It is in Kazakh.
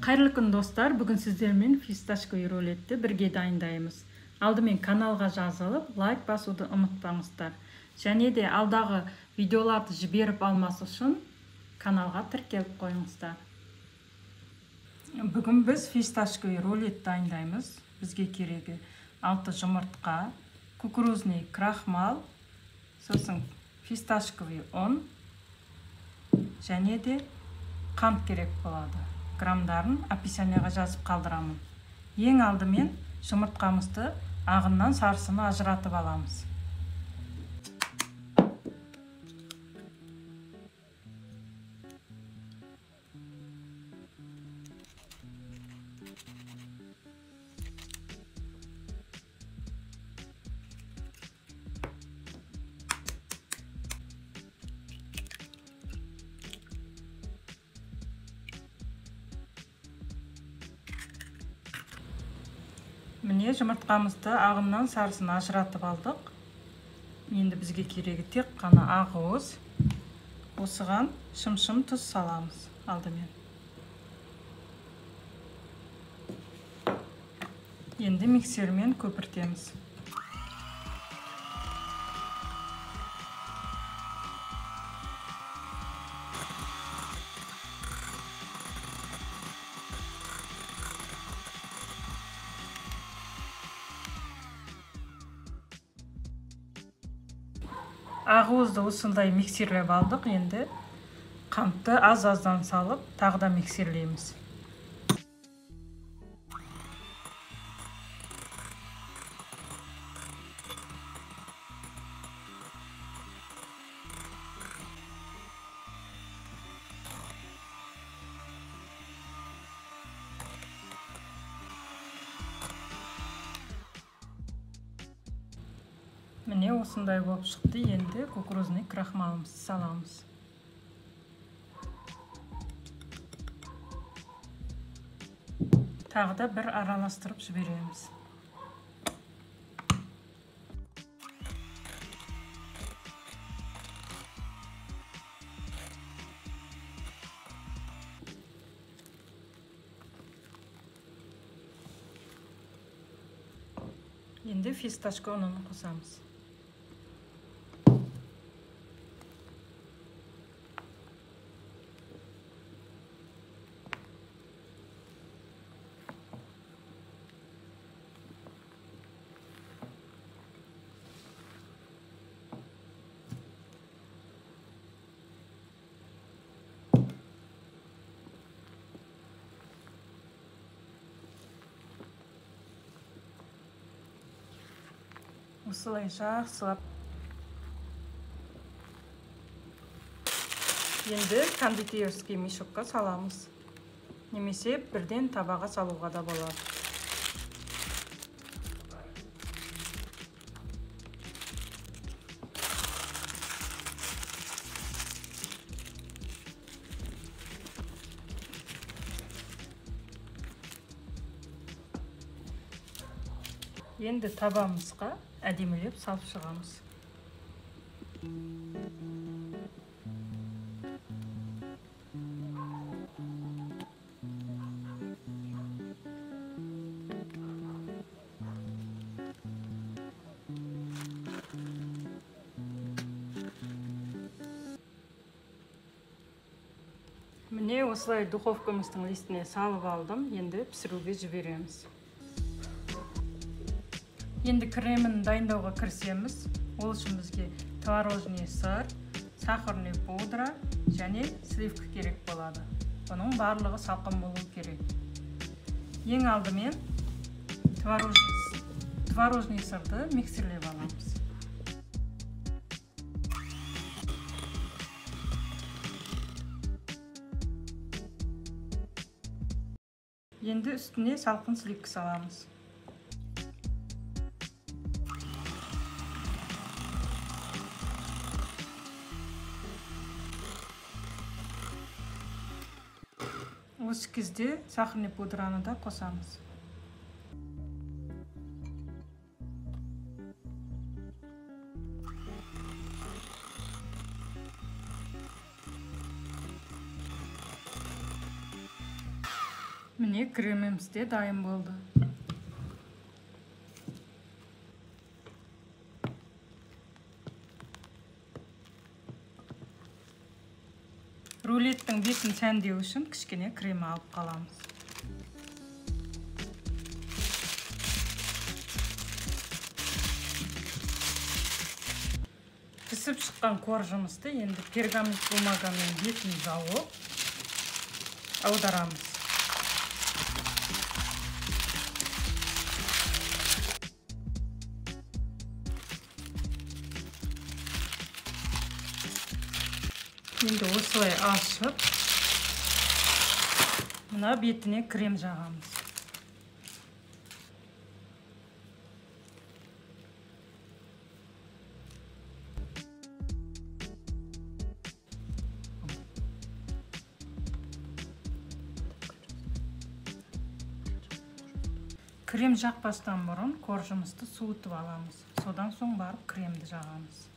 Қайырлы күн, достар! Бүгін сіздермен фисташковый рулетті бірге дайындаймыз. Алдымен каналға жазылып, лайк басуды ұмытпаңыздар. Және де алдағы видеоларды жіберіп алмас үшін каналға тіркеліп қойыңыздар. Бүгін біз фисташковый рулет дайындаймыз. Бізге керегі 6 жұмыртқа, кукурузный крахмал, сосын фисташковый ұн және де қант керек болады. Грамдарын описанияға жазып қалдырамын. Ең алдымен жұмыртқамызды ағыннан сарысын ажыратып аламыз. Міне, жұмыртқамызды ағыннан сарысын ажыратып алдық. Енді бізге керегі тек қана ақуыз. Осыған шымшым тұз саламыз алдымен. Енді миксермен көпіртеміз. Ақуызды осындай миксерлеп алдық. Енді қантты аз-аздан салып, тағы да миксерлейміз. Міне, осындай болып шықты. Енді кукурузный крахмалымызды саламыз. Тағы да бір араластырып жібереміз. Енді фисташка ұнын қосамыз. Осылай жақсылап. Енді кондитерский мешокқа саламыз. Немесе бірден табаға салуға да болады. Енді табамызға әдемілеп салып шығамыз. Міне, осылай духовкамыздың листіне салып алдым. Енді пісіруге жібереміз. Енді кремін дайындауға кірісеміз. Ол үшін бізге творожный сыр, сахарный пудра және сливка керек болады. Бұның барлығы салқын болу керек. Ең алдымен творожный сырды миксерлеп аламыз. Енді үстіне салқын сливка саламыз. Осы кезде сахарный пудраны да қосамыз. Міне, креміміз де дайын болды. Рулеттің бетін сәндеу үшін кішкене крем алып қаламыз. Пісіп шыққан коржымызды енді пергамент бумагамен бетін жауып аударамыз. Енді осылай ашып, мына бетіне крем жағамыз. Крем жақпастан бұрын коржымызды суытып аламыз. Содан соң барып кремді жағамыз.